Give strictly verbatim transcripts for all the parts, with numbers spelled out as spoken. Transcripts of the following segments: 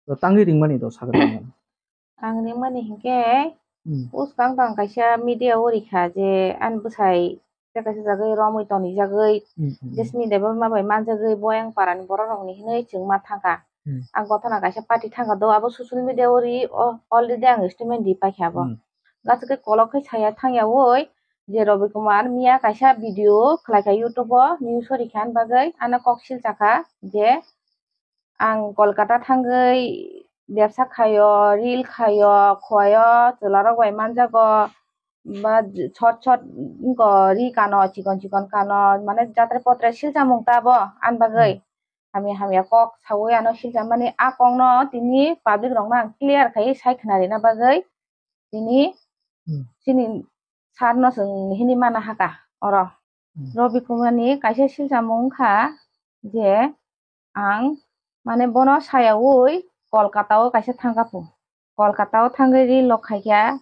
To tangwi ringmani do sakha tangmani. Ang ringmani hinkhe, hmm, bwskang tang kaisa media o rikha je ani bwsai tei kaisa jagwi romwi tonijagwi, hmm, hmm, hmm, Jasmine Debbarma bai manjagwi Boyang parani borok rokni hinwi chwngma thangkha. Hmm. Ang gothana kaisa party thangkha do, abo social media o ri o, already ang statement ri paikha abo. Hmm. Gaso khe kolok khe saya thangya woi je Robi Kumar miya kaisa video khlaikha YouTube o, news o rikha ani bagwi ano kok silchakha je ang Kolkata thangwi bebsa khaio, reel khaio, khoyo, chwlarok bai manjago, ba short short wngko ri kano, chikon chikon kano, mane jatre potre silchamung ta bo ani bagwi. Hmm. Hamya hamya kok sawi ano silchamani a kokno tini public rokno ang clear khaiwi sai khna rina bagwi tini, hmm, chini sir no chwng hini mana haka oro. Hmm. Robi Kumar ni kaisa silchamung wngkha je ang mane bono sayawi Kolkata o kaisa thangkha pho. Kolkata o thangwi reel rok khaikha,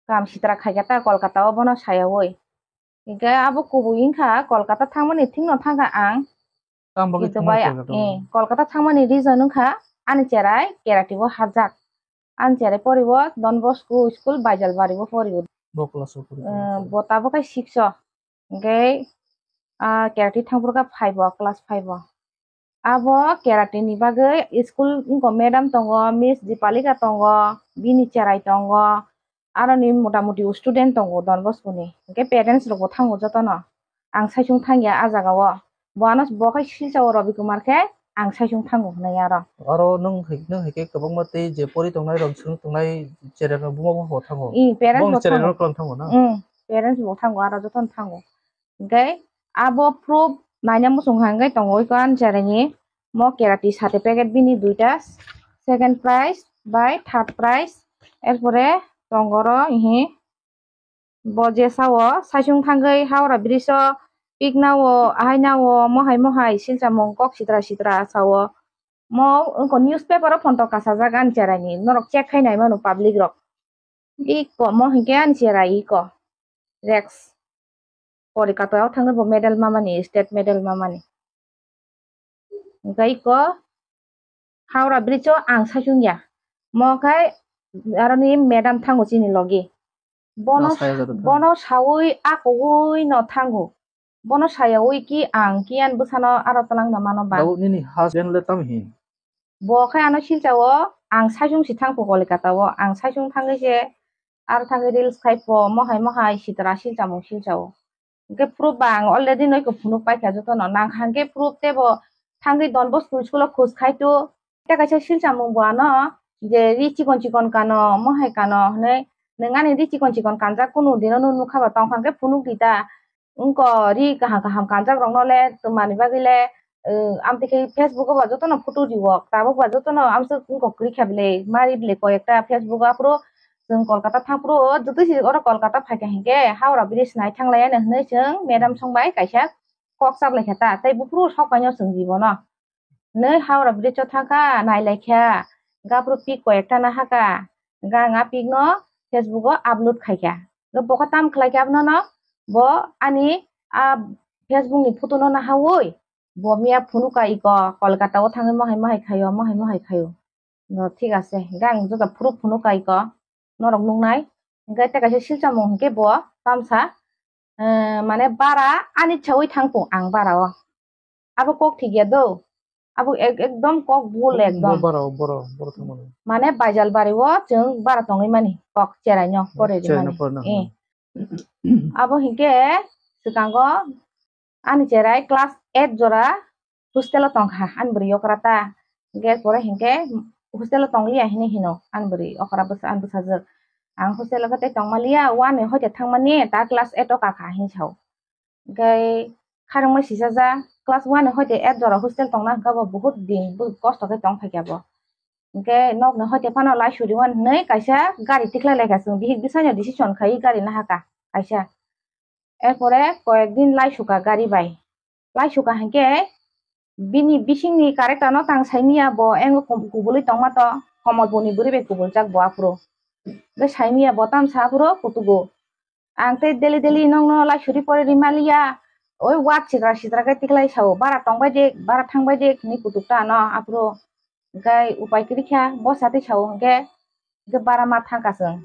kam sitra khaikha ta Kolkata o bono sayawi. Hinkhe abo kubui wngkha Kolkata thangmani thikno thangkha ang. Tamo bagwi Kintu thangmani bai, Kolkata o? Eh, Kolkata thangmani reason wngkha ani cherai Kerati o hapjak. Ani cherai poribo Don Bosco School Baijalbari o poribo. Bo class o poribo. Eh, bo tabuk khe six o. Hinkhe, ah, Kerati thangphuru kha five o, class five o. Abo Kerati ni bagwi school wngkha madam tongo, Miss Dipalika tongo, bini cherai tongo, aroni mota moti student tongo Don Bosco ni. Hinkhe parents rok bo thango jotono. Ang saichung thangya a jaga o. Bo ano bo khai silcha o Robi Kumar khe ang saichung thango hwnwi aro. Aro nwng hai, nwng hai khe kwbangma tei je pori tongnai rok, swrwng tongnai cherai rok buma bo thango. I, parents bo thango. Bong cherai rok thango na? Mm, parents bo thango, aro jotono thango. Hinkhe abo proof naina muchung hai wngwi tongo iko ani cherai ni. Mo Kerati certificate bini duita, second prize bai third prize. Erpore tongo oro ihi. Bo je sao, saichung thangwi Howrah Bridge o pikna o, ahaina o, mohai mohai silchamung kok sitra sitra sao. Mo wngkha newspaper o photo kasajak ani cherai ni, norok check khai nai mano public rok. Iko mo hinkhe ani cherai iko. Rex. Kolkata o thangwi bo medal mamani, state medal mamani. Hinkhe iko Howrah Bridge o ang saichung ya. Mo khai aroni madam thango chini logi. Bono, na saya jado thango. Bono sawi akogwi no thango. Bono sayawi ki ang kiyan bwsano aro twlang na mano ba. Tabuk nini husband le tam hin? Bo khai ano silcha o ang saichung si thangpho Kolkata o. Ang saichung thangwi se aro thangwi reels khai pho mohai mohai sitra silchamung silcha o. Hwnkhe proof ba ang already noiko phunuk paikha jotono. Nang hwnkhe proof tebo thangwi Don Bosco school o khoj khai tu. Tei kaisa silchamung bo ano je ri chikon chikon kano, mohai kano hwnwi nwng ani ri chikon chikon kanjak kunu dino nw nukha ba tongkha hwnkhe phunuk di ta. Wngko ri kaham kaham kanjak rokno le twmani bagwi le, eh, amtwi khe Facebook o ba jotono photo riwok, tabuk ba jotono amswk wngko kwrwi kha bile, mari bile koi ekta Facebook o aphuru chwng Kolkata thangphuru o, joto si oro Kolkata phaikha hinkhe Howrah Bridge nai thanglaiyani hwnwi chwng madam song bai kaisa kok chaplaikha ta, tei buphuru sok paino chwng di bono. Nwi Howrah Bridge o thangkha, nailaikha, hwnkhe aphuru pic koi ekta nahakha, hwnkhe ang a pic no Facebook o upload khaikha. Hwnkhe bo khe tamo khlaikha abono no, bo ani a Facebook ni photo no nahawi, bo miya phunukha iko, Kolkata o thangwi mohai mohai khaio, mohai mohai khaio. No, thik ase, hwnkhe ang joto phuru phunukha iko, norok nuknai. Hwnkhe tei kaisa silchamung hwnkhe bo tamsa, eh, mane bara ani chawi thangkho ang bara o. Abo kok thik ya do. Abo ek-, ekdom kok bul ekdom. Boro, boro, boro thangmani. Mane Baijalbari o chwng bara tongwi mani kok cherai no pore ri mani. Cherai no pore no. Eh. Abo hinkhe swkango ani cherai class eight jora hostel o tongkha ani bwrwi okra ta. Hinkhe pore hinkhe hostel o tongliya hinwi hino ani bwrwi okra bwsa-, ani bwsajwk. Ang hostel o khe tei tongmaliya, one ni hoite thangmani ta class eight o kakha hinwi sao. Hinkhe kharwngma sisajak, class one ni hoite eight jora hostel tongna hwnkhe bo, bohut din bo kosto khe tong phaikha bo. Hinkhe nokni hoite phano lai suriwan hinwi kaisa gari tikhlai laikha chwng, bihik bwsano decision khaiwi gari nahakha kaisa. Erpore koyek din lai sukha gari bai. Lai sukha hinkhe bini bisingni character no tang saimanya bo, engo kubului tongma to, Komolpurni bwrwi bai kubuljak bo aphuru. Hinkhe saimanya bo tamsa aphuru kutugo. Ang tei daily daily nokno lai suri pore ri maliya, oi word sitra sitra khe tikhlai sao, bara tongbai de, bara thangbai de hinwi kutuk ta ano aphuru. Hwnkhe upai kwrwi kha, bo satwi sao hwnkhe, hwnkhe bara ma thangkha chwng.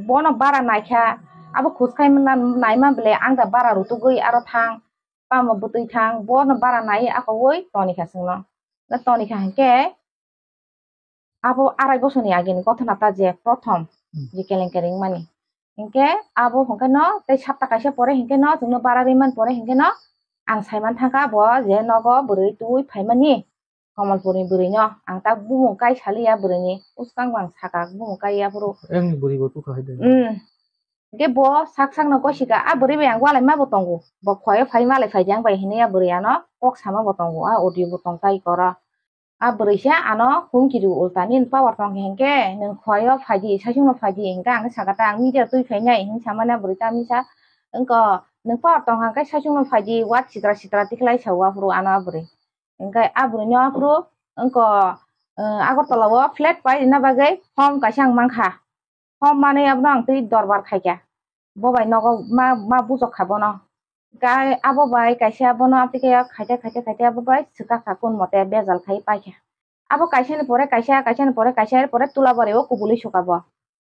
Bono bara naikha, abo khus khai naima bele ang da bara rutugwi aro thang, tamo bwtwi thang, bono bara nai akoui tonikha chwngno. Hwnkhe tonikha hwnkhe, abo arai bosorni agini gothona ta je prothom Hmm. je kelenkari wngmani. Hinkhe abo hwnkhe no tei sapta kaisa pore hinkhe no chwngno bara rimani pore hinkhe no ang saiman thangkha bo je nogo bwrwi twi phaimani Kamalpurni bwrwino. Ang ta bumung kai saliya bwrwini, bwskang bo ang saka bumung kai yaphuru. Engni bwrwi bo tukha hai de. Hmm. Hinkhe bo sak sakno gosika, a bwrwi bai ang walai ma bo tongo. Bo khoyo phai malai phai di ang bai hinwi a bwrwi ano kok sama bo tongo, a audio bo tong tai koro. A bwrwi se ano humki rw ulta, "Nini power tong khe hinkhe nwng khoyo phai di, saichungno phai di," hinkhe ang sakha ta, "Ang media twi phainai," hinwi samani a bwrwi ta misa. Wngkha, "Nwng power tong kha hinkhe saichungno phai di, wat sitra sitra," tikhlai sao aphuru ano a bwrwi. Hinkhe a bwrwino aphuru wngkha, eh, Agartala o flat pai rwna bagwi form kaisa ang mankha. Hom manwi abono ang twi dorbar khaikha. Bo bai nogo ma, ma bujok kha bono. Kai abo bai kaisa bono amtwi khe khaite, khaite, khaite abo bai swkak kha kun mote bejal khai paikha. Abo kaisa ni pore kaisa, kaisa ni pore kaisa, er pore Tulabari o kubului sukha bo.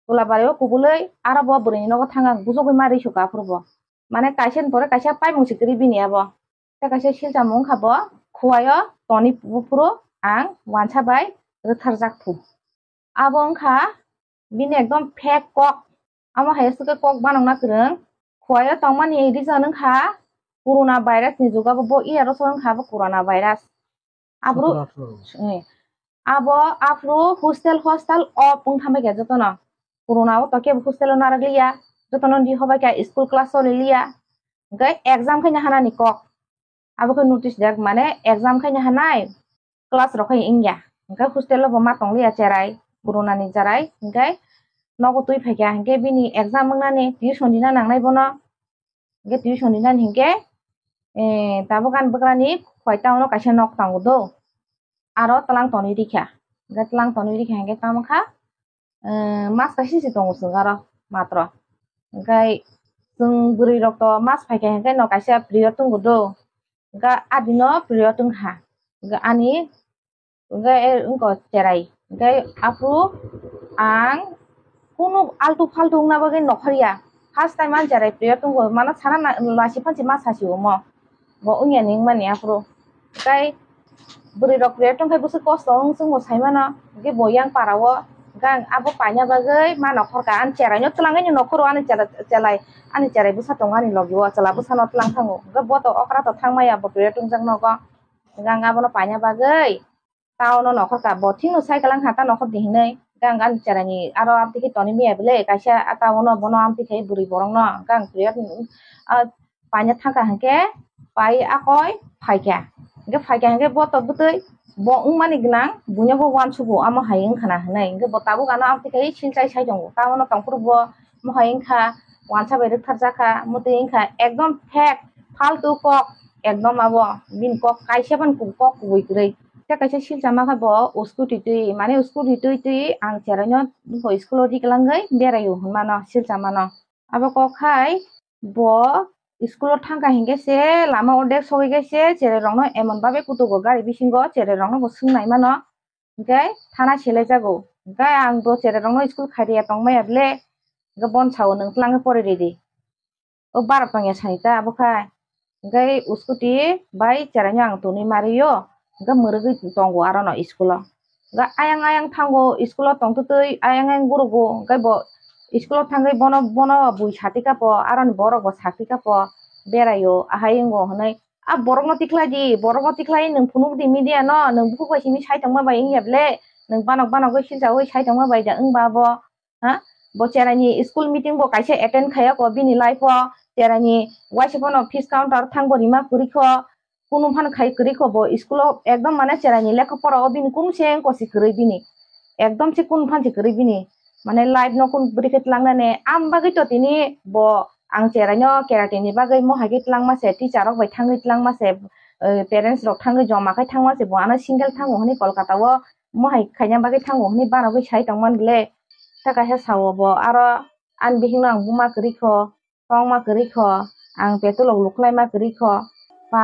Tulabari o kubului aro bo bwrwi ni nogo thang ang bujogwi ma ri sukha aphuru bo. Mane kaisa ni pore kaisa paimung si kwrwi bini abo. Tei kaisa silchamo wngkha bo, khuaio toni buphuru ang wansa bai rwtharjak phu. Abo wngkha bini ekdom fake kok. Amo hai aswk khe kok banokna kwrwng. Khuaio tongmani reason wngkha corona virus ni jugo bo, bo iya roso wngkha bo corona virus. Abro, Sotoro atharo. Eh, abo aphuru hostel hostel off wng thambai kha jotono. Corona o to kebo hostel o narwk liya, jotono di hobai kha school class choli liya. Hwnkhe exam khaina hanani kok. Abo khe notice rijak, mane exam khaina hanai class rok khai wngya. Hwnkhe hostel o bo ma tong liya cherai, corona ni cherai. Hwnkhe nogo twi phaikha, hwnkhe bini exam wngnani tuition rina nangnai bono. Hwnkhe tuition rinani hinkhe, eh, tabuk ani bwkrani khwai town o kaisa nok tongo do. Aro tlang tonwi rikha. Hwnkhe tlang tonwi rikha hinkhe tamo kha, eh, mas kaisa se tongo chwng aro matro. Hwnkhe chwng bwrwi rok to mas phaikha hinkhe no kaisa priyo tongo do. Hwnkhe adino priyo tongkha. Hwnkhe ani Hwnkhe, eh, wngkha cherai. Hwnkhe aphuru ang kunu altu faltu wngna bagwi nokhorya. First time ang cherai priyo tongkha, mano sana na, lasi phansi ma sasi omo. Bo wngya ni wngmani aphuru. Tei bwrwi rok priyo tongkha bwswk kosto wng chwngbo saimano. Hwnkhe bo yang para o. Hwnkhe ang abo paina bagwi ma nokhorkha. Ani cherai no twlangwi ni nokhoro ani chela-, chelai. Ani cherai bwsa tongo ani logi o. Chwla bwsano twlang thango. Hwnkhe bo to okra to thang maya bo priyo tongjak nogo. Hwnkhe ang abono paina bagwi town o nokhorkha, bo thikno cycle wngkha ta nokhor di hinwi. Hwnkhe ang ani cherai ni aro amtwi khe tonwi maya bwle kaisa a town o bono amtwi khe bwrwi borok no. Hwnkhe ang priyo, ah, paina thangkha hwnkhe pai akoi phaikha. Hwnkhe phaikha hwnkhe bo to bwtwi bo wngmani gwnang buino bo uansugo amo hai wngkha na hinwi. Hwnkhe bo tabuk ano amtwi khe silchai sai tongo. Town o tongphuru bo mohai wngkha, wansa bai rwktharjakha, mwtwi wngkha ekdom fake, faltu kok, ekdom abo bini kok kaisa phano kok kubui kwrwi. Tei kaisa silchama khe bo scooty twi, mane scooty twi twi ang cheraino bo school o riklangwi beraio hinmano, silchamano. Abo kok khai bo school o thangkha hinkhe se lama ordek sogwi khe se cherai rokno emon babe kutugo gari bisingo cherai rokno bo swngnaimano. Hwnkhe thana selaijago. Hwnkhe ang bo cherai rokno school khairiya tongmaya bwle, hwnkhe bon sao nwng twlangwi porwi ridi. O bara tongya sani ta abo khai. Hwnkhe scooty bai cheraino ang tonwi mario, hwnkhe mwrwgwi tongo arono school o. Hwnkhe ayang ayang thango school o tongtwtwi ayang ayang gurogo, hwnkhe bo school o thangwi bono, bono bui satikha po, aroni borok bo satikha po, beraio, ahai wngo hwnwi. A borokno tikhlai di, borokno tikhlai nwng phunuk di media no, nwng bukhuk bai simi sai tongma bai wngya bwle, nwng banok banok bai silchaui sai tongma bai da wngba bo, ha? Bo cheraini school meeting bo kaisa attend khaiya ko bini life o, cheraini waisa phano fees counter thang bo rima kwrwi kho, kunu phano khai kwrwi kho bo school o ekdom mane cheraini lekha pora o bini kunu se wngko si kwrwi bini, ekdom se kunu phan se kwrwi bini. Mane life no kun bwrwi khe twlangnani. Am bagwi to tini bo ang cheraino karate ni bagwi mohai khe twlangma se, teacher rok bai thangwi twlangma se, eh, parents rok thangwi joma khai thangma se, bo ano single thango hwnwi Kolkata o mohai khaina bagwi thango hwnwi banogwi sai tongmani bwle. Ta kaisa sao bo aro ani bihikno ang buma kwrwi kho. Kok ma kwrwi kho, ang petrol rok lukhlai ma kwrwi kho. Pa,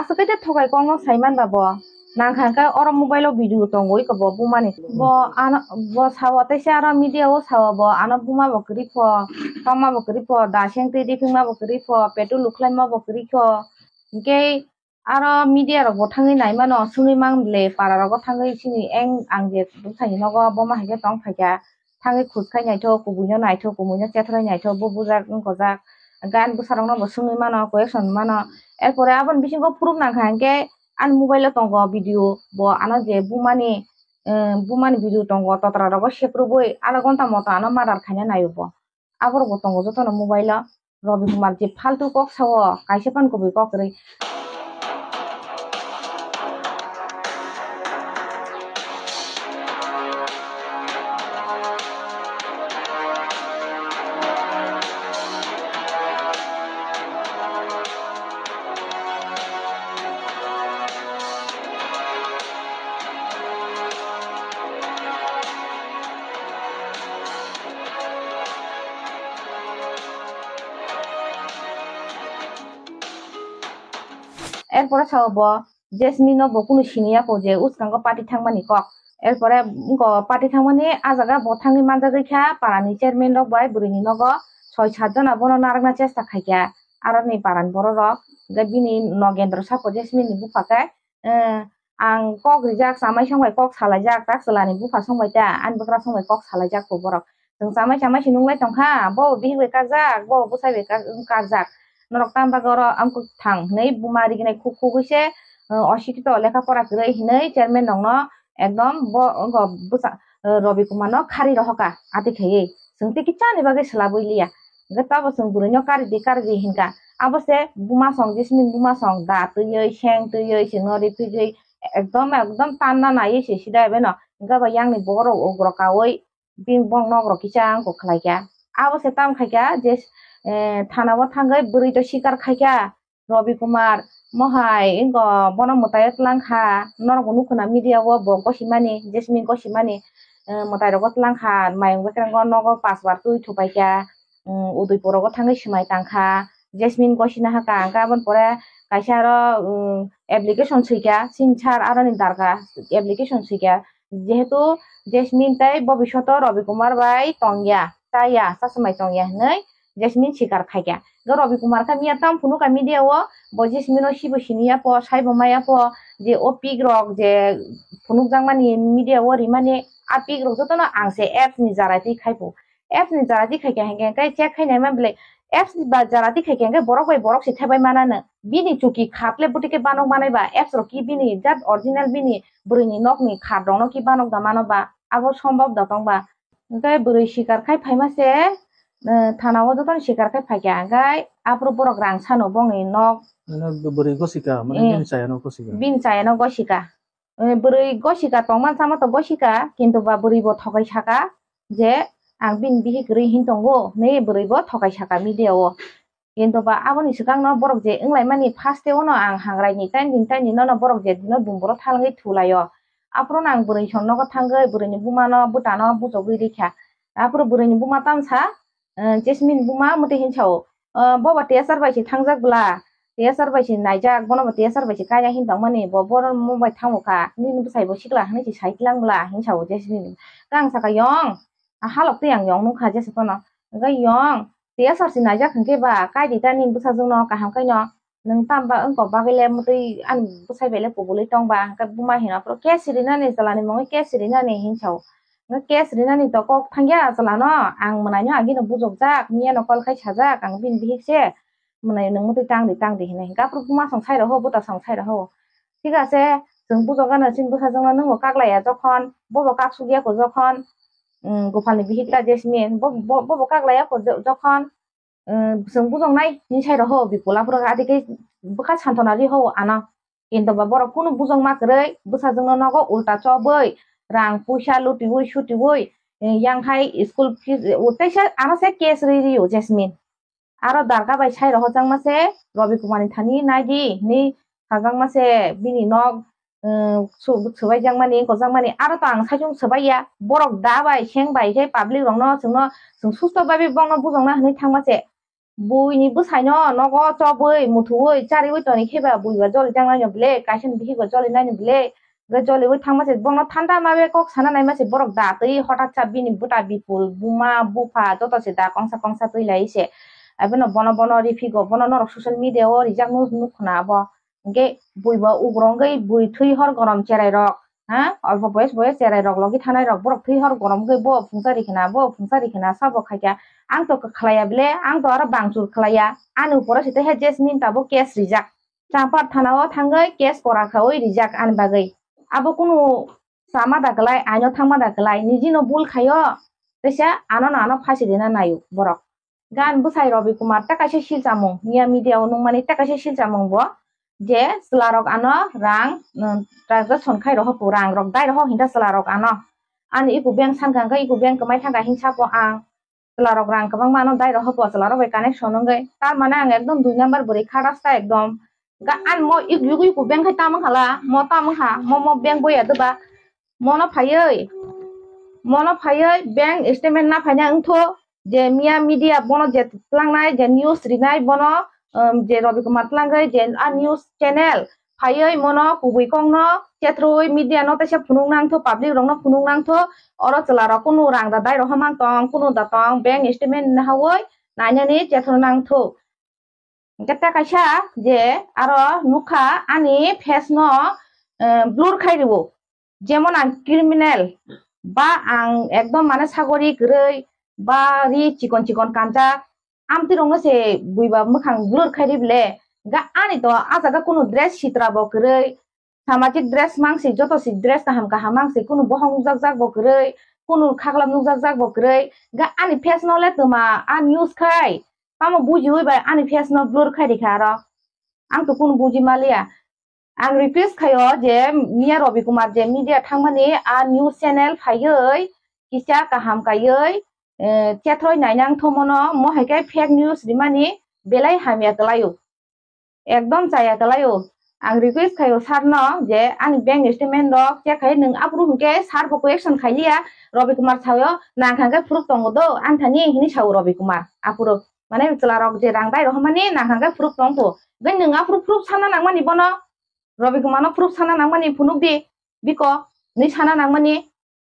aswk khe de thokai kok no sai man ba bo. Nang kha khe oro mobile o video tongo iko bo buma ni. Bo ano, bo sao teisa aro media o sao bo ano buma bo kwrwi pho, tongma bo kwrwi pho, da seng twi diphingma bo kwrwi pho, petrol ukhlaima bo kwrwi pho. Hinkhe aro media rok bo thangwi nai mano, swngwi man le para rogo thangwi chini eng ang je bwsani nogo bo ma hai khe tong phai kha. Thangwi khus khai naithok, kubui no naithok, kubui no chethrai naithok, bo bujak wng kojak. Gan bwsa rok no bo swngwi mano, question mano. Erpore aboni bisingo proof nang kha hinkhe ani mobile o tongo video, bo ano je bumani, eh, bumani video tongo, totra rogo sekrubui adha ghonta moto ano murder khaina naio bo. Aborok bo tongo jotono mobile o. Robi Kumar je faltu kok sao, kaisa phano kubui kok kwrwi. Erpore sao bo Jasmine no bo kunu siniya ko je uskango party thangmani kok. Erpore wngko party thangmani ah jaga bo thangwi manjagwi kha, parani chairman rok bai bwrwini nogo soi sat jona bono narwkna chesta khaikha. Aroni parani borok rok, hwnkhe bini Nogendro sako Jasmine ni bupha khe, eh, ang kok rijak, chamai song bai kok salaijak, tak chwlani bupha song bai ta, ani bwkrang song bai kok salaijak kho borok. Chwng chamai chamai se nunglai tongkha, bo bihik bai karjak, bo bwsai bai kar-, karjak. Norok tamo bagwi oro amtwk thang hinwi buma riginai khuk khugwi se, eh, osikito lekha pora kwrwi hinwi chairman rokno ekdom bo, bo bwsa, eh, Robi Kumar no khari rohoka ati khaiwi. Chwng tei kichani bagwi swlabwi liya. Hwnkhe tabo chwng bwrwino karidi karidi hinkha. Abo se buma song, Jasmine buma song, da twiwi, seng twiwi, chwngno ripigwi, ekdom, ekdom tanna naiwi se sida ebe no. Hwnkhe abo yang ni borok rok ugrok kaui, bini bong nok rok kisa wngkha khlai kha. Abo se tamo khai kha je, eh, thana o thangwi bwrwi to sikar khai kha. Robi Kumar, mohai, wngkha bono mwtai o tlang kha, norok bo nukho na media o bo gosimani, Jasmine gosimani, eh, mwtai rogo tlang kha, mayung bwkrango nogo paswar twi thupai kha, um, Udaipur rogo thangwi swmai tang kha, Jasmine gosina ha kha, hwnkhe aboni pore kaisa aro, um, application swi kha, chini sir aroni darkha application swi kha, jehetu Jasmine tei bobishoto Robi Kumar bai tongya, chaya, chasumai tongya hinwi Jasmine sikar khaikha. Hwnkhe Robi Kumar khe miya tamo phunukha media o, bo Jasmine no sibo siniya pho, saibo maya pho, je o pic rok je phunukjakmani media o rimani, a pic rok jotono ang se apps ni jarai twi khaibo. Apps ni jarai twi khaikha hinkhe, hinkhe check khainai ma belai apps ni ba jarai twi khaikha hinkhe borok bai borok se thebai manano. Bini chuki khat le bwtwi khe banok manai ba, apps rok ki bini jat original bini bwrwi ni nok ni khat rok no ki banok da mano ba, abo sombab da tong ba. Hwnkhe bwrwi sikar khai phaima se, eh, thana o jotono sikar khai phaikha, hwnkhe aphuru borok rang sano bongni nok. Mane bwrwi gosika, mane Eh. bini chayano gosika. Bini chayano gosika. Eh, bwrwi gosika tongma sama to gosika, kintu ba bwrwi bo thokai saka je ang bini bihik kwrwi hin tongo, hinwi bwrwi bo thokai saka media o. Kintu ba aboni swkang no borok je wnglaimani first e ono ang hangrai ni taini taini nono borok je dino dumboro thalangwi thulaio. Aphuru no ang bwrwi song nogo thangwi bwrwi ni buma no bwta no bujogwi rikha. Aphuru bwrwi ni buma tamsa, eh, Jasmine buma mwtwi hinsa o, eh, bobo T S R bai se thangjak bwla, T S R bai se naijak, bono bo T S R bai se kaiya hin tongmani, bo bono mung bai thango kha, nini bwsai bo sikla hinwi se sai tlang bwla hinsa o Jasmine. Khe ang saka yong, a halok twi ang yong nukha jesa phano. Hwnkhe yong, T S R se naijak hinkhe ba, kai di ta nini bwsajwk no kaham khe no, nwng tamo ba wngkok bagwi le mwtwi ani bwsai bai le kubulwi tong ba, hwnkhe buma hino aphuru case rinani chwla ni mungwi case rinani hinsa o. Hwnkhe case rinani to kok thangya chwla no, ang mwnai no agini bujokjak, miya no call khai sajak, ang bini bihik se, mwnai nwng mwtwi tang di, tang di hinwi. Hwnkhe aphuru buma song sai rw ho, bwta song sai rw ho. Thik ase, chwng bujok gana chini bwsajwk no nwng bo kak laiya jokhon, bo bo kak suk ya ko jokhon, um, Gopal ni bihik ta Jasmine, bo, bo, bo bo kak laiya ko jo-, jokhon, um, chwng bujok nai hinwi sai rw ho, bikula phuru adi khe bwkha santona ri ho ano. Kintu ba borok kunu bujok ma kwrwi, bwsajwk no nogo ulta chobwi, rang puisa lutiwi sutiwi, eh, yang hai school fees, eh, teisa ano se case ri rio Jasmine. Aro darka bai sai rohorjakma se Robi Kumar ni thani nai di hinwi sajakma se bini nok, um, su-, swbaijakmani, wngkokjakmani. Aro to ang saichung swbaiya. Borok da bai, seng bai khe public rokno chwngno, chwng susto babi bongno bujokna hinwi thangma se. Buini bwsaino nogo chobwi, muthuwi, chariwi toni khe ba bui ba jolijaknai no ble, kaisa ni bihik ba jolinai no ble. Hwnkhe joliui thangma se bono thanda ma be kok sana naima se borok da twi hotat sa bini bwta bipul buma bupha joto se da kongsa kongsa twi lai se. Abono bono bono ripigo bono norok social media o rijak nuk nuk khna abo. Hwnkhe bui bo ugro wngwi bui thwi hor gorom cherai rok ha olpo boyes boyes cherai rok logi thanai rok borok thwi hor gorom wngwi bo phungsa ri khna bo phungsa ri khna sabo khaikha. Ang to khlaiya bile, ang to aro bangchur khlaiya. Ani uporo se tei hai Jasmine tabuk case rijak. Champar thana o thangwi case kora khaui rijak ani bagwi. Abo kunu sama da kwlai, aino thangma da kwlai, niji no bul khaio, teisa ano no ano phasi rina naio borok. Gan bwsai Robi Kumar ta kaisa silchamung, miya media o nungmani ta kaisa silchamung bo, je chwla rok ano rang, um, transaction khai roho, rang rok dai roho hinta chwla rok ano. Ani iku bank sankha hwnkhe iku bank kwmai thangkha hinsa po ang. Chwla rok rang kwbangma ano dai roho po chwla rok bai connection wngwi. Tar mane ang ekdom dui number bwrwi kha rasta ekdom. Ga-, an mo yuk yuk yuk bank khai tamo khala, mo tamo kha, mo, mo bank boya doba. Mono phaiwi, mono phaiwi bank statement na phaina wngtho je miya media bono je tlangnai je news rinai bono, um, je Robi Kumar tlangwi je a news channel phaiwi mono kubui kokno chethrwi media no teisa phunuk nangtho, public rokno phunuk nangtho, oro chwla rok kunu rang da dai roho mang tong, kunu da tong, bank statement nahawi nainani chethrwi nangtho. Hwnkhe ta kaisa je aro nukha ani face no, eh, blur khai rwo, jemon ang criminal ba ang ekdom mane sagori kwrwi ba ri chikon chikon kanjak, amtwi rokno se bui ba mwkhang blur khai ri bile, ga ani to a jaga kunu dress sitra bo kwrwi, samajik dress mang se, joto se dress kaham kaham mang se, kunu bohong nukjak jak bo kwrwi, kunu khaklam nukjak jak bo kwrwi, ga ani face no le twma a news khai, tamo bujiui bai ani face no blur khai rikha aro. Ang to kunu buji maliya. Ang request khaio je miya Robi Kumar je media thangmani a news channel phaiwi kisa kaham kaiwi, eh, chethroi nainang thomono mo hai khe fake news rimani belai hamya kwlaio. Ekdom chaya kwlaio. Ang request khaio sir no je ani bank statement rok check khai nwng aphuru hwnkhe sir bo question khailiya, Robi Kumar sayo nang hwnkhe phuruk tongo do ani thani hini sao Robi Kumar aphuru. Mane chwla rok je rang dai rohormani nang hwnkhe phuruk tongkho. Gai nwng aphuru phuruk sana nangmani bono, Robi Kumar no phuruk sana nangmani phunuk di, biko, nwi sana nangmani.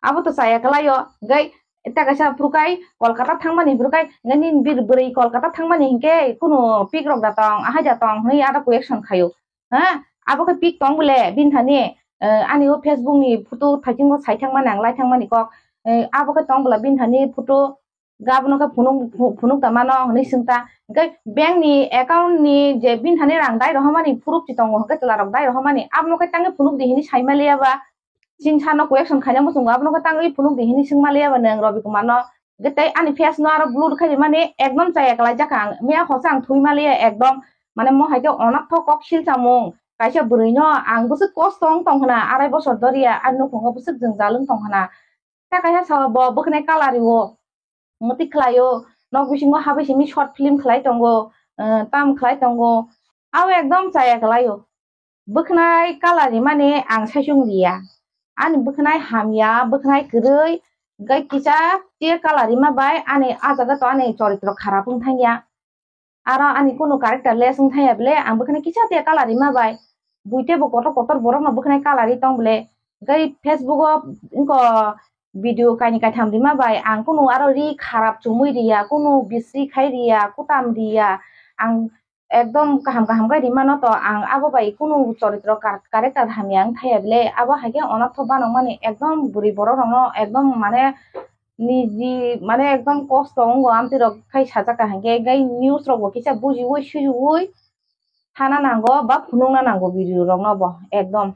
Abo to chaya kwlaio, hwnkhe ta kaisa phuru kai Kolkata thangmani phuru kai, hwnkhe nini bir-, bwrwi Kolkata thangmani hinkhe kunu pik rok da tong, ahai da tong hwnwi aro question khaio. Ha? Abo khe pik tong bole bini thani, eh, ani o Facebook ni photo thaichingbo sai thangmani ang lai thangmani kok. Eh, abo khe tong bole bini thani photo, ga abono khe phunuk, phu-, phunuk da mano hwnwi swng ta. Hwnkhe bank ni account ni je bini thani rang dai rohormani phuruk chi tongo, hwnkhe chwla rok dai rohormani abono khe tangwi phunuk di hwnwi sai maliya ba. Chini sano question khaina muchungo abono khe tangwi phunuk di hwnwi swng maliya ba nwng Robi Kumar no. Hwnkhe tei ani face no aro blur khai rimani ekdom chaya kwlai jak ang. Miya hose ang thwi maliya ekdom. Mane mo hai khe onatho kok silchamung. Kaisa bwrwi no ang bwswk kosto wng tong khna, arai bosor doriya ani nukhungo bwswk jwngjal wng tong khna. Ta kaisa salo bo bwkhnai colour rio. Mwtwi khlaio, nok bisingo habwi simi short film khlai tongo, eh, tam khlai tongo. Abo ekdom chaya kwlaio. Bwkhnai colour rimani ang saichung riya. Ani bwkhnai hamya, bwkhnai kwrwi, hwnkhe kisa tia colour rima bai ani ah jaga to ani choritro kharap wng thangya. Aro ani kunu character less wng thangya bile, ang bwkhnai kisa tia colour rima bai. Buitebo kotor kotor borokno bwkhnai colour ri tong bile. Hwnkhe Facebook o wngkha video kaini kaitham rima bai, ang kunu aro ri kharap chumui riya, kunu bisri khai riya, kutam riya. Ang ekdom kaham kaham khe rimano to, ang abo bai kunu choritro kar-, character hamya wng thaya bile, abo hai khe onatho banokmani ekdom bwrwi borok rokno ekdom mane niji mane ekdom kosto wngo amtwi rok khai sajak kaham khe, gai news rok bo kisa bujiui sujiui thana nango ba phunukna nango video rokno bo ekdom.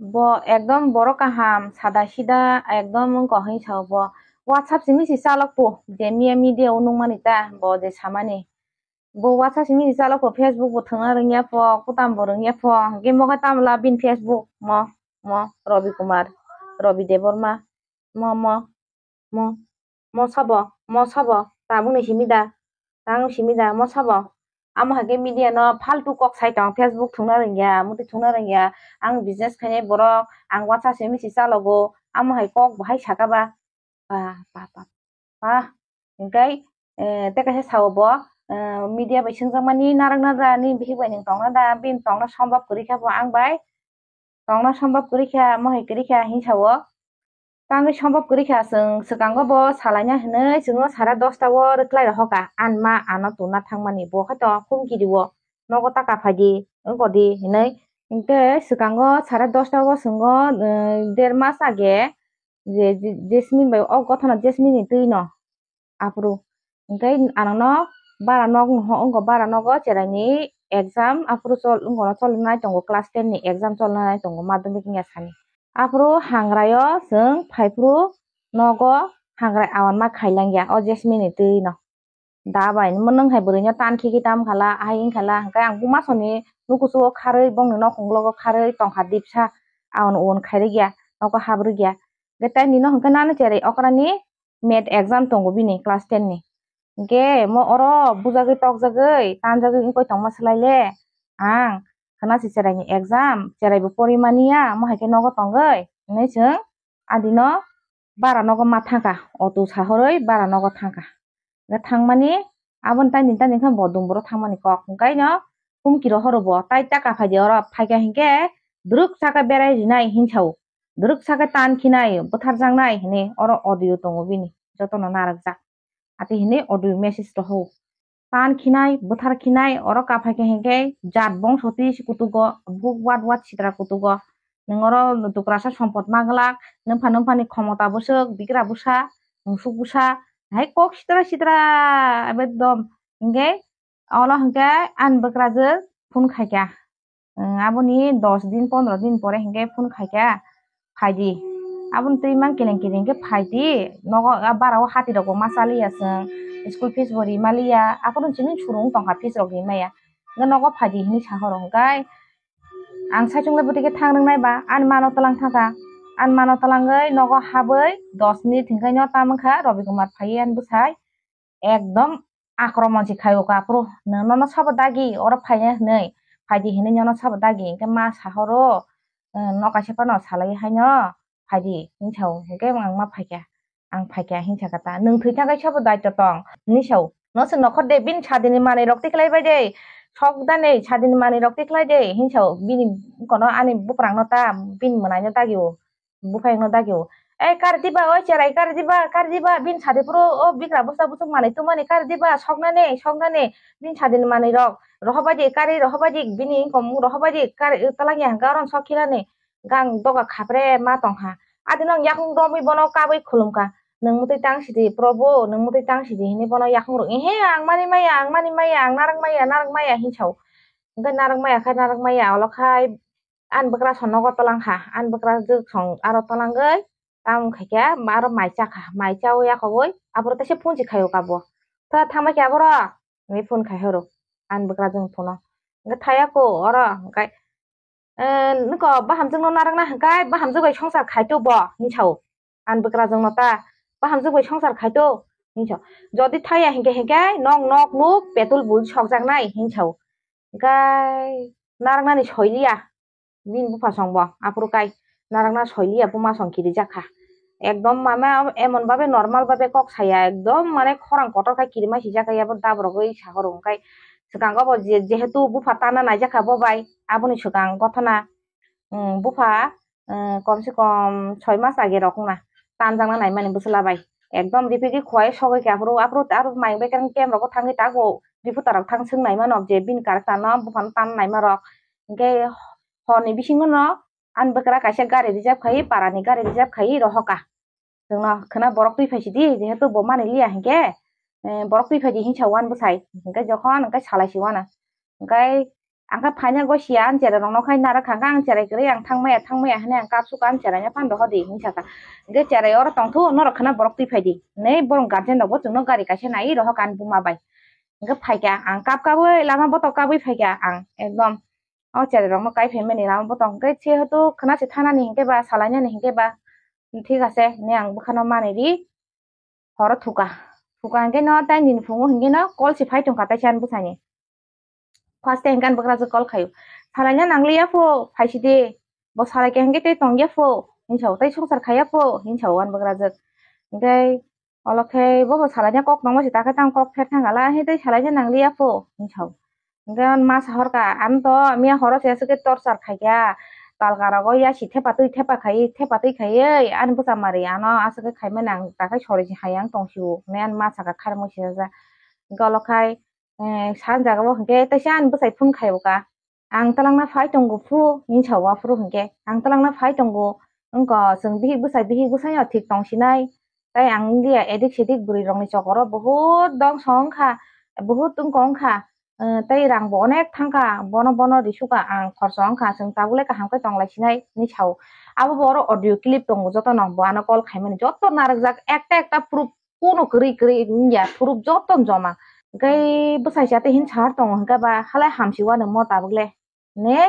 Bo ekdom borok kaham, sada sida ekdom wngkha hwnwi sao bo. WhatsApp simi se chalok po, je miya media o nukmani ta, bo je samani. Bo WhatsApp simi se chalok po, Facebook bo thwngna rwngya po, kutam bo rwngya po. Hwnkhe mo khe tamla bini Facebook mo, mo, Robi Kumar, Robi Debbarma, mo, mo, mo, mo sabo, mo sabo, tabukni simi da, tang simi da, mo sabo. Amo hai khe media no faltu kok sai tong, Facebook thwngna rwngya, muti thwngna rwngya, ang business khainai borok, ang WhatsApp se misi chalogo, amo hai kok bo hai saka ba, ba, ba, ba, ba, hwnkhe, eh, tei kaisa sao bo, eh, media bai swngjak mani, narwk na da, nini bihik bai nwng tong na da, bini tong na sombab kwrwi kha bo ang bai, tongna sombab kwrwi kha, mohai kwrwi kha, hinwi sa-o. Tangwi sombab kwrwi kha, chwng swkango bo salaina hinwi chwngno sare dosta o rwklai rohor kha, ani ma ano tuna thangmani, bo khe to humki rio, nogo ta kaphai di, wngkor di hinwi. Hinkhe swkango sare dosta o chwngno, eh, der mas age je, je, Jasmine bai o gothano Jasmine ni twi no aphuru. Hinkhe anangno bara nok wngkha, bara nogo cheraini exam aphuru chol-, wngkha, cholnai tongo, class ten ni exam cholnai tongo, madhyamik wngya sani. Aphuru hangrai o chwng phaiphuru nogo hangrai awan ma khailangya o Jasmine ni twi no. Da bai nwng hai bwrwi no tan khiki tam khala, ahai wng khala, hinkhe ang buma soni nukuchu o kharwi, bongni nok unglogo kharwi tongkha dipsa, awan un khairwkya, nogo habrwkya. Hinkhe tei nino hinkhe nani cherai okrani math exam tongo bini class ten ni. Hinkhe mo oro bujagwi tokjagwi tanjagwi wngwi tongma swlai le ang khwna se cherai ni exam, cherai bo pori mani ya, mo hai khe nogo tongwi hinwi chwng adino bara nogo ma thangkha, auto sahorwi bara nogo thangkha. Hinkhe thangmani aboni tani tani khe bo dumburo thangmani kok, hinkhe no humki rohoro bo, tai ta kaphai di oro, phaikha hinkhe dwrwk sakhe berai rinai hinwi sa-o, dwrwk sakhe tan khinai, bwtharjaknai hinwi oro audio tongo bini, jotono narwkjak. Ati hinwi audio message rohor. Tan khinai, bwthar khinai, oro kaphai khe hinkhe jat bongso twi se kutugo, buk wat wat sitra kutugo. Nwng oro dukrasa sompot ma glak, nwngpha nwngphani khomota bwswk, bigra bwsa, mungsuk bwsa, hai kok sitra sitra, ekdom. Hinkhe olo hinkhe ani bwkrajwk phone khaikha. Aboni dos din pondro din pore hinkhe phone khaikha, "Phaidi, aboni twi mang keleng keleng khe phaidi, nogo a bara o hati rok bo ma chaliya chwng, school fees bo ri maliya, aphuru chini surung tongkha fees rok ri maya, hinkhe nogo phaidi," hinwi sahoro. Hinkhe ang saichung le bwtwi khe thang rwngnai ba, ani mano twlang thangkha, ani mano twlangwi nogo habwi dos minute hinkhe no tamo wngkha Robi Kumar phaiwi ani bwsai ekdom akromon se khai o ka, aphuru nono sabo dagi oro phaina hinwi, phaidi hinwi nono sabo dagi, hinkhe ma sahoro, "Nokaisa phano salai haino phaidi," hinwi sa-o, hinkhe ang ma phaikha, ang phaikha hinwi sakha ta, "Nwng thwi thangkhe sabo daityo tong," hinwi sa-o, "No se nokhor de, bini sadini manwi rok tikhlai bai de, sok da ni sadini manwi rok tikhlai de," hinwi sa-o, bini kono ani buprang no ta bini mwnai no dagi o. Buphai wngno dagi o, "Ei, kari diba, oi cherai, kari diba, kari diba, bini sadi phuru o bigra bwsa bwswk manwi tongmani, kari diba, soknani, soknani, bini sadini manwi rok rohorbai di, kari rohorbai di, bini wngkong rohorbai di, kari twlang ya hwnkhe oro sok khinani gang doga khapre ma tongkha, adino ang yakung romwi bono kabwi khulumkha, nwng mwtwi tang sidi Probu, nwng mwtwi tang sidi," hinwi bono yakung rw, "Ehe, ang mani maya, ang mani maya, ang narwk maya, narwk maya," hinwi sa-o, hinkhe narwk maya khai, narwk maya, olo khai, Ani bwkrajwk nogo twlang kha, ani bwkrajwk song aro twlangwi tamung khaikhe aro mai chakha, mai chawi yakhobwi aphuru teisa phone se khaio kabo. "Tha thangbai khe aborok?" hinwi phone khaihoro ani bwkrajwkni phone-o. Hinkhe thayako oro hinkhe, "Eh, nokho bahamjwkno narwkna hinkhai bahamjwk bai songsar khaito bo," hinwi sa-o. Ani bwkrajwkno ta bahamjwk bai songsar khaito hinwi sa-o. "Jodi thaya hinkhe hinkhe nok nok nuk petul bul sokjaknai," hinwi sa-o. Hinkhe narwknani soiliya bini bupha songbo, aphuru kai narwkna soiliya buma song kirijak kha. Ekdom mama emon babe normal babe kok saya, ekdom mane khorang kotor khai kirima sijak kha, yabo daborogwi sahoro. Hinkhe swkango bo je-, jehetu bupha tanna naijak kha bo bai, aboni swkang gothona, um, bupha, um, kom se kom soi mas age rok wngna tanjakna naimani bwsla bai. Ekdom ripigwi khowai sogwi khe aphuru, aphuru aro mai bekereng camp rogo thangwi tabuk reporter rok thang swng naimano je bini character no buphano tanna naima rok. Hinkhe horni bisingo no ani bwkra kaisa gari reserve khai, parani gari reserve khai rohoka. Chwngno khwna borok twi phai sidi, jehetu bo manwi liya hinkhe, eh, borok twi phai di hinwi sa-o ani bwsai. Hinkhe jokhon hinkhe salai si uanw. Hinkhe ang khe phaina gosiya, ang cherai rokno khai narwk kha, ang cherai kwrwi ang thang maya, thang maya hinwi ang kapsuk, ang cherai no phano rohor di hinwi sakha. Hinkhe cherai oro tongthu, norok khwna borok twi phai di hinwi borok guardian rok bo chwngno gari kaisa naiwi rohor kha ani buma bai. Hinkhe phaikha ang kap kabwi lama botok kabwi phaikha ang ekdom. O cherai rokno kai phaimani lama botong khe jehetu khwna se thanani hinkhe ba salainani hinkhe ba thik ase hinwi ang bwkhano manwi ri horo thuka. Thuka hinkhe no tei nini phungo hinkhe no call se phai tongkha teisa ani bwsani. First time hinkhe ani bwkrajwk call khaio. "Salaina nangliya pho, phaisidi. Bo salaikha hinkhe tei tongya pho," hinwi sa-o, "tei swngchar khaiya pho," hinwi sa-o ani bwkrajwk. Hinkhe Olo khe bobo salaina kok tongma se, ta khe tang kok pher thang ala, he tei salaina nangliya pho, hinwi sa-o. Hinkhe ma sahorkha, "Ano to miya horo se aswk khe torchar khaikha, palka rogo yasi thepa twi thepa khai, thepa twi khaiwi ani bwsa mari ano aswk khe khaimani ang takhai sori si hai ang tong sio hinwi ani ma saka khairokma sijajak. Hwnkhe olo khai, eh, sani jaga o hwnkhe teisa ani bwsai phone khai bo ka. Ang twlangna phai tongo phu, hinwi sa o aphuru hwnkhe. Ang twlangna phai tongo, wngkha chwng bihik bwsai, bihik bwsai no thik tong sinai. Tai ang wngya edik sedik bwrwi rokni chokoro, buhut dongso wngkha, buhut wngkha wngkha. Eh, tei rang bo onek thangkha, bono, bono risukha ang, khorsa wngkha, chwng tabuk le kaham khe tong lai sinai, hinwi sa o. Abo bo oro audio clip tongo jotono, bo ano call khaimani joto narwkjak, ekta ekta proof, kuno kwrwi kwrwi wngya, proof joto joma. Hwnkhe bwsai sa tei hin sahar tongo hwnkhe ba, halai hamsi uanw mo tabuk le. Hinwi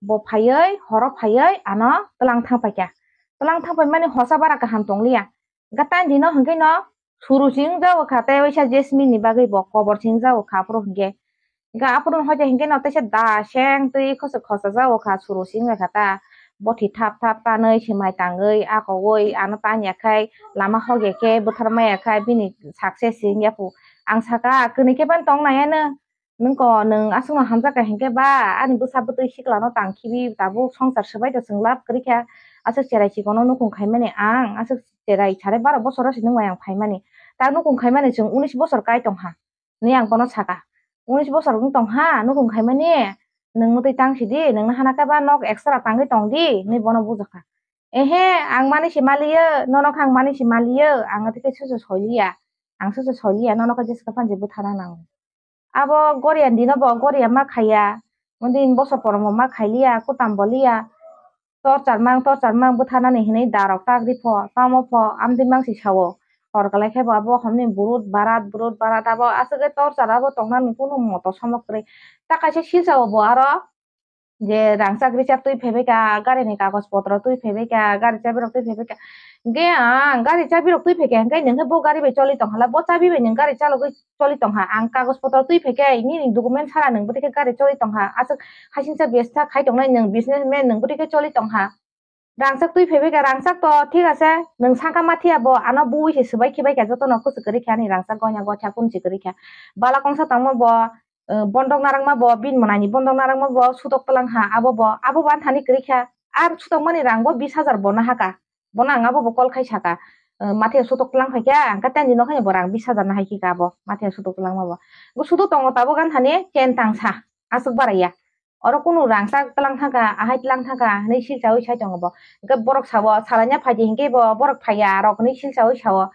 bo phaiwi, horo phaiwi ano twlang thang paikha. Twlang thang paimani hosa bara kaham tongliya. Hwnkhe tai dino hwnkhe no suru sing jago kha, tei waisa Jasmine ni bagwi bo kobor sing jago kha aphuru hwnkhe. Hwnkhe aphuru hwnkhe hwnkhe no teisa da seng twi khosa khosa jago kha, suru sing kha ta. Bothi thap thap tanwi se mai tangwi akowi ano tanya khai lama hogya khe bwthar maya khai bini success se wngya phu. Ang saka, "Kwnwi khe ban tong nai ano, nwng ko nwng aswkno hamjak kha hinkhe ba ani bwsa bwtwi siklano tang khibi tabuk songsar swbai do chwng love kwrwi kha, aswk cherai chikono nukhung khaimani ang, aswk cherai sare baro bosoro se nwng bai ang phaimani, ta nukhung khaimani chwng unis bosor kai tong ha." Hinwi ang bono saka, "Unis bosor wng tong ha nukhung khaimani, nwng mwtwi tang sidi, nwngno hana khe ba nok extra tangwi tong di," hinwi bono bujak kha. "Ehe, ang mani se maliyo, nono khe ang mani se maliyo, ang atwi khe soso soiliya, ang soso soiliya, nono khe jeska phan je bwthana nango." Abo Gorian dino bo Goria ma khaiya, mundin boso porongbo ma khailiya, kutam bo liya. Torchar mang, torchar mang bwtharnani hinwi darok tagri pho, tamo pho, amtwi mang si sao. Hor kwlai khe bo abo homni burut barat, burut barat abo aswk khe torchar abo tongnani kunu moto somok kwrwi. Ta kaisa silsa o bo aro je rangchak richak twi phaibai kha, gari ni kagoj potro twi phaibai kha, gari chabi rok twi phaibai kha. Hwnkhe ang gari chabi rok twi phai kha, hwnkhe nwng khe bo gari bai choli tong hala, bo chabi bai nwng gari chalogwi choli tong ha. Ang kagoj potro twi phai khe, nini document sara nwng bwtwi khe gari choli tong ha. Aswk hasingcha besta khai tongnai nwng businessman, nwng bwtwi khe choli tong ha. Rangchak twi phaibai kha, rangchak to thik ase, nwng sangka mathiya bo, ano bui se swbai khibai kha, jotono kwchwk kwrwi kha ani rangchak goina gotha kunchi kwrwi kha. Bala kongsa tangma bo, eh, bondok narwkma bo, bini mwnaini bondok narwkma bo, sutok twlang ha, abo bo, abo bo ani thani kwrwi kha. Ar sutokmani rang bo bis hajar bo nahaka. Bono ang abo bo call khai saka, eh, mathiya sutok twlang phai kha, ang khe ten dino khe bo rang bis hajar nahai khe ka abo, mathiya sutok twlangma bo. Bo sutok tongo tabuk ani thani ken tang sa, aswk baraiya. Oro kunu rangchak twlang thangkha, ahai twlang thangkha hinwi silchaui sai tongo bo. Hwnkhe borok sao, "Salaina phaidi," hinkhe bo, "Borok phaiya rok," hinwi silchaui sao.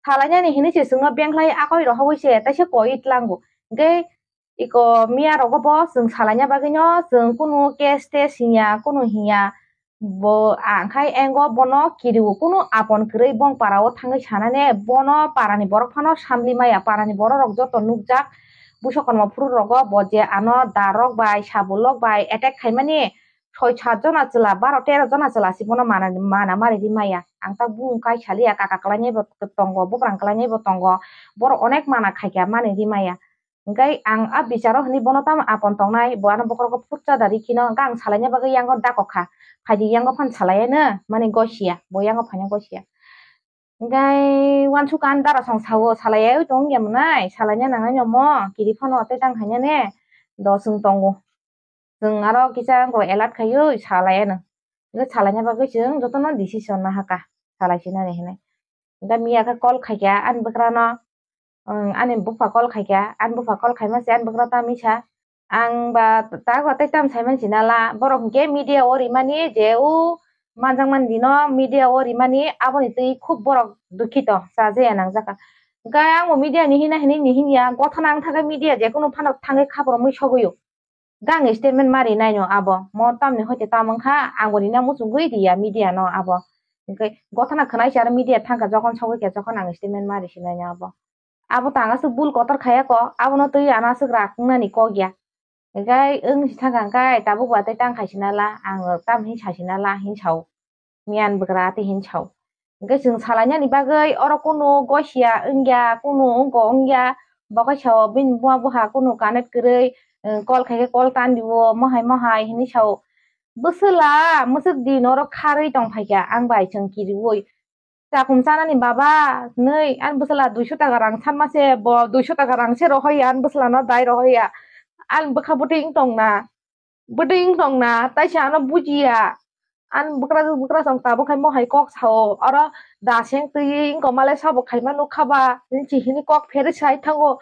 Salainani hinwi se chwngno bengkhlai akoi rohogwi se, taisa koi tlango. Hwnkhe iko miya rogo bo chwng salaina bagwino chwng kunu case tes hinya, kunu hinya. Bo, ang khai engo bono kirio, kunu apon kwrwi bong para o thangwi sanane, bono para ni borok phano samli maya, para ni borok rok joto nukjak, buso kormo phuru rogo bo je ano da rok bai, sabul rok bai attack khaimani, soi sat jona chwla, baro tero jona chwla si bono mana, mana mari di maya. Ang ta bung kai saliya, kaka kwlainai bo tongo, bugrang kwlainai bo tongo, borok onek mana khaikha mani di maya. Hwnkhe ang a bicharo hwnwi bono tamo apon tongnai, bo ano bokhorogo phutsa da rikhi no, hwnkhe ang salaina bagwi yango dakok kha. Phaidi yango phan salaiya no, mani gosia, bo yango phaina gosia. Hwnkhe uansukha ani dara song sao, salaiya oi tong ya mwnai, salaina nangnai no mo, kiri phano tei tang khaina ne, do chwng tongo. Chwng aro kisa wngkha alert khaiwi salai ano. Hwnkhe salaina bagwi chwng jotono decision nahaka, salai sinani hinwi. Hwnkhe miya khe call khaikha ani bwkrano, um, ani bupha call khaikha, ani bupha call khaima se ani bwkra tamisa. Ang ba ta-, ta tei tam saiman sinala, borok hwnkhe media o rimani je o manjakmani dino media o rimani aboni twi khub borok dukhito, chajaya nangjaka. Hwnkhe ang bo media ni hina hinwi ni hinya, gothana wng thangkhe media je kunu phano thangwi khapromwi sogwi o. Gang statement ma rinai no abo. Mo tamni hoite tamo wngkha, ang bo rina muchungwi riya media no abo. Hwnkhe gothana khwnai se aro media thangkha, jokhon sogwi kha, jokhon ang statement ma risinai no abo. Abo tang aswk bul kotor khaya ko, abono twi ano aswk rak wngnani kok ya. Hwnkhe wng si thangkha hwnkhe tabuk ba tei tang khai sinala, ang tam hin sa sinala hin sao. Miyan bwkra tei hin sao. Hwnkhe chwng salainani bagwi oro kunu gosia wngya, kunu wngko wngya, bo khe sao bini buma bupha kunu connect kwrwi, eh, call khaikhe call tandio, mohai mohai hinwi sao. Bwswla mwswk di norok kharwi tong phaikha ang bai chwng kiriui. Chakhum chanani baba, nwi, ani bwswla duiso taka rang sanma se, bo duiso taka rang se rohoya, ani bwswlano dai rohoya. Ani bwkha bwtwi wng tongna. Bwtwi wng tongna, taisa ano bujiya. Ani bwkrajwk bwkrajwk tabuk hai mo hai kok sao, oro da seng twi wngkoma le sabo khaima nukha ba, nini chihini kok pherwi sai thango.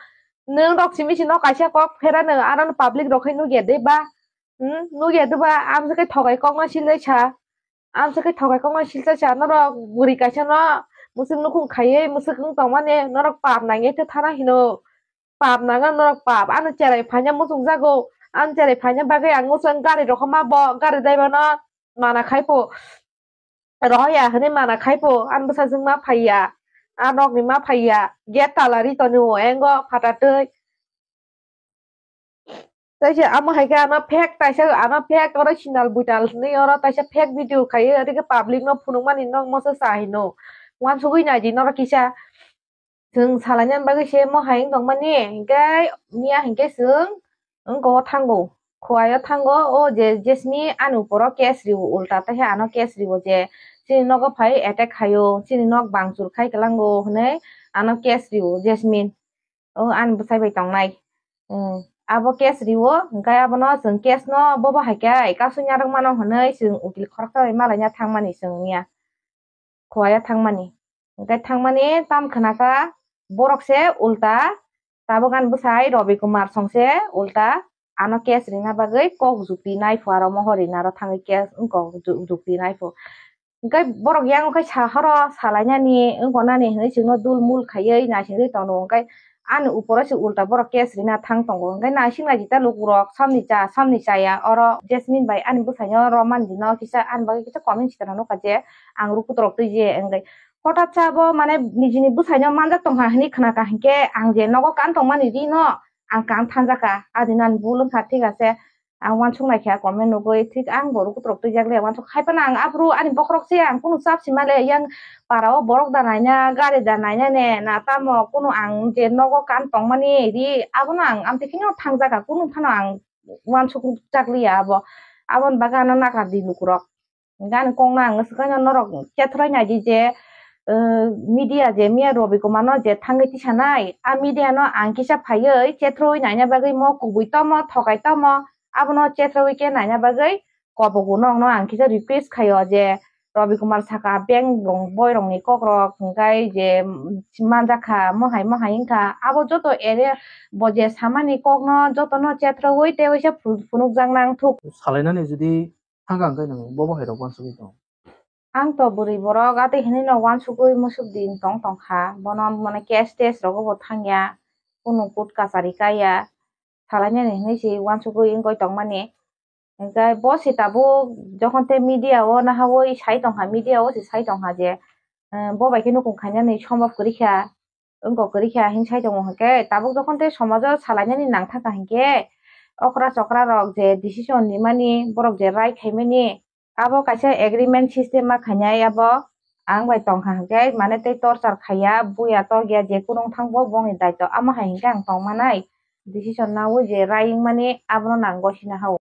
Nwng rok simi sino kaisa kok phera nwng, aro public rok hai nukya de ba? Hmm, nukya de ba? Amsa khe thogai kok no silai sa. Amsa khe thogai kok no silsa sa, norok bwrwi kaisa no mwswk nukhung khaiwi mwswk wng tongmani, norok pap nangya khe thana hino. Pap nangya norok pap, ano cherai phaina muchung jago, ano cherai phaina bagwi ang muchung gari rokho ma bo, gari driver no mana khai pho. Rohoya hwnwi mana khai pho, ani bwsajwk ma phaiya, a nokni ma phaiya, gate tala ri tonwi o engo phatatwi. Taisa amo hai khe ano fake taisa, ano fake original buital hwnwi oro taisa fake video khaiwi ori khe public no phunukmani nok moso sa hino. Uansugwi naidi norok kisa. Chwng salaina bagwi se mo hai wng tongmani, hinkhe miya hinkhe chwng wngkoko thango, khuaio thango, o je Jasmine ani uporo case rio ulta, tei ano case rio je chini nogo phai attack khaio, chini nok bangchur khai kwlango hwnwi ano case rio Jasmine, o ani bwsai bai tongnai. Hmm, abo case rio, hinkhe abono chwng case no bobo hai khe kasu nyarwk mano hwnwi chwng ukil khoroksa bai malaina thangmani chwng miya. Khuaio thangmani. Hinkhe thangmani tam khna kha, borok se ulta, tabuk ani bwsai Robi Kumar song se ulta ano case rina bagwi kok jukti nai pho, aro mohor rina aro thangwi case wngkok ju-, jukti nai pho. Hinkhe borok yango khe sa horo salainani wngkha nani hwnwi chwngno dul mul khaiwi naisingwi tongno, hinkhe ani uporo se ulta borok case rina thang tongo, hinkhe naising naijita lukurok samni cha samni chaya oro Jasmine bai ani bwsaino romani dino kisa ani bagwi kisa comment sitana nukha je ang rukutrok twi je wngwi. Hothat sa bo mane nijini bwsaino manjak tongkha hwnwi khna kha, hinkhe ang je nogo kan tongmani rino ang kan thanjak kha, adino ani bul wngkha, thik ase. Ang uansuk naikha comment nugwi, thik ang bo rukutrok twijak le uansuk, hai phano ang aphuru ani bokhorok se ang kunu chap sima le, yang para o borok da naina, gari da naina ne na tamo, kunu ang je nogo kan tongmani ri, abono ang amtwi kheno thangjak kha, kunu phano ang uansuk jak liya abo, aboni bagwi ano nakar di lukurok. Hinkhe ani kokno ang swkang norok chethroi naidi je, eh, media je miya Robi Kumar no je thangwi tisanai, a media no ang kisa phaiwi chethroi naina bagwi mo kubui tamo, thokai tamo, abono chethroi khe naina bagwi kobogo nokno ang kisa request khaio je Robi Kumar saka beng rong boi rokni kokrok hinkhe je, mm, manjakha mohai mohai wngkha, abo joto area bo je samani kokno jotono chethroi tei waisa phu-, phunukjak nang thuk. Salainani jodi thangkha hwnkhe nwng bobo hai rok uansugwi tong? Ang to bwrwi borok, atwi hinwi no uansugwi musuk din tong tongkha. Bono mane case tes rogo bo thangya, kunu court kachari kaiya, salainani hinwi se uansugwi wngwi tongmani. Hinkhe bo se tabuk jokhon tei media o nahawi sai tongkha, media o se sai tongkha je, eh, bo bai khe nukung khainani sombab kwrwi kha. Wngkok kwrwi kha hwn sai tongo hinkhe, tabuk jokhon tei somajo salainani nangthaka hinkhe, okra chokra rok je decision nimani, borok je rai khaimani, abo kaisa agreement system ma khainai abo ang bai tongkha hinkhe, mane tei torchar khaiya, buya tokya, je kunu wngthang bo bongni daito, amo hai hinkhe ang tongmanai, decision naui je rai wngmani abono nang gosina hao.